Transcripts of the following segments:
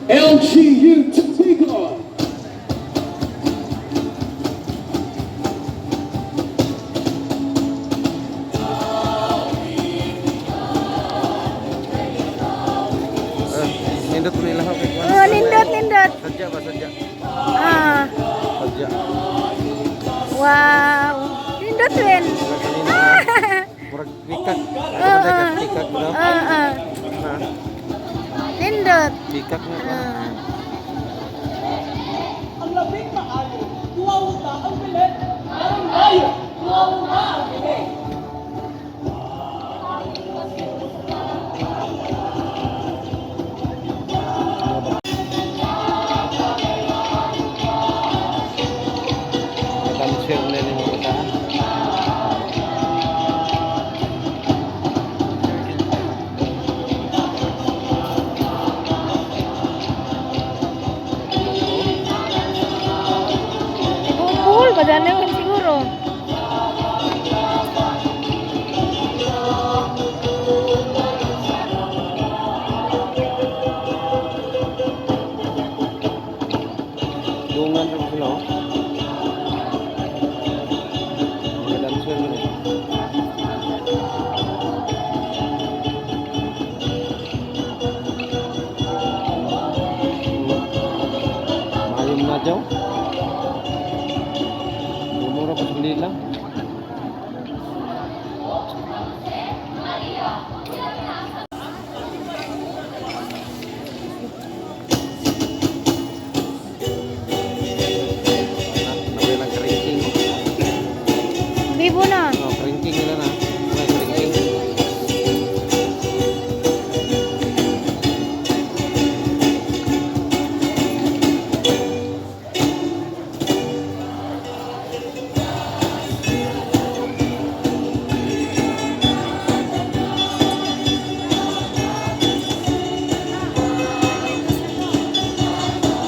LGU Tigor. Ah, nindot nila ako kay kuan. Oh, nindot, nindot. Sadya ba, sadya? Ah, Sadya. Wow. Nindot rin. Murag kanina, ah. Murag pikak. Oo. Murag pikak bro. Oo. Ha? Nindot. Pikak nga ba? Ah. Ang labing maayo, tuwawta ang bilit, aron mayo, tuwawta ang bilit. Dancer na ni mga bata. Ibubuhol ba dyan yun siguro? Dungan ra sila oh. Mga dancer man eh. Mayom na daw. Mura pa sa kanila. Nabi lang kringking. Bibo na. Oh, kringking nila na. May kringking.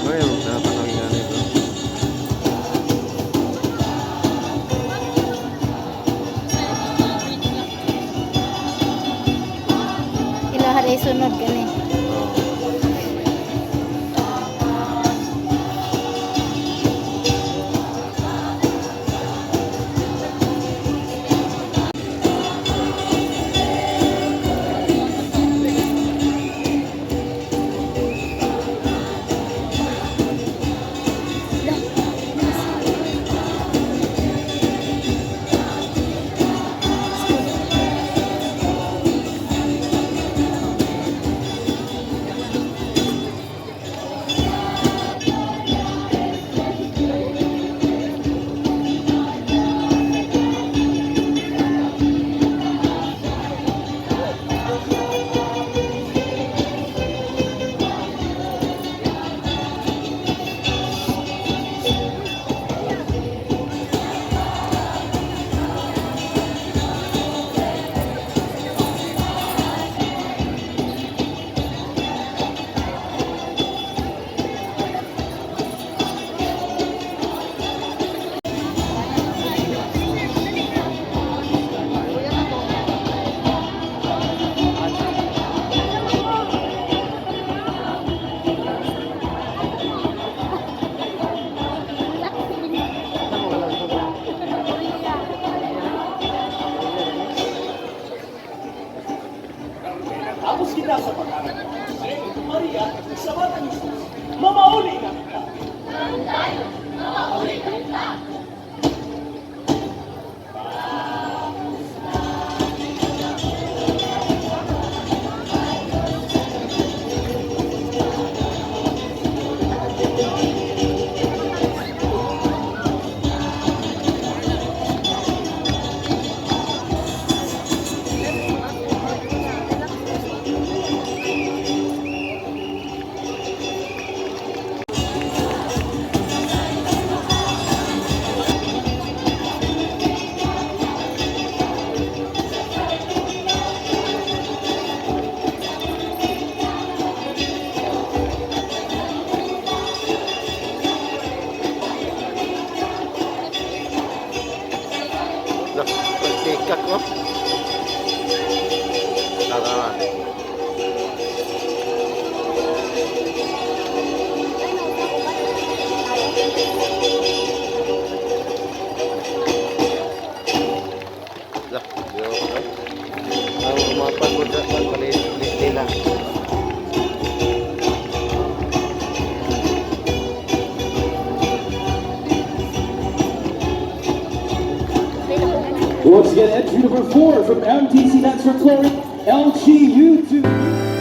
Ay, tatanawin nga nito. Ilaha ay sunod gani. Oh. Tapos kita sa pag-aral. Jose, Maria, sa Batang Jesus, mamauli na kita. Lah, yo. Ang mga pagod sa palit nila. Once again, entry number 4 from MTC, that's for Glory, LGU2.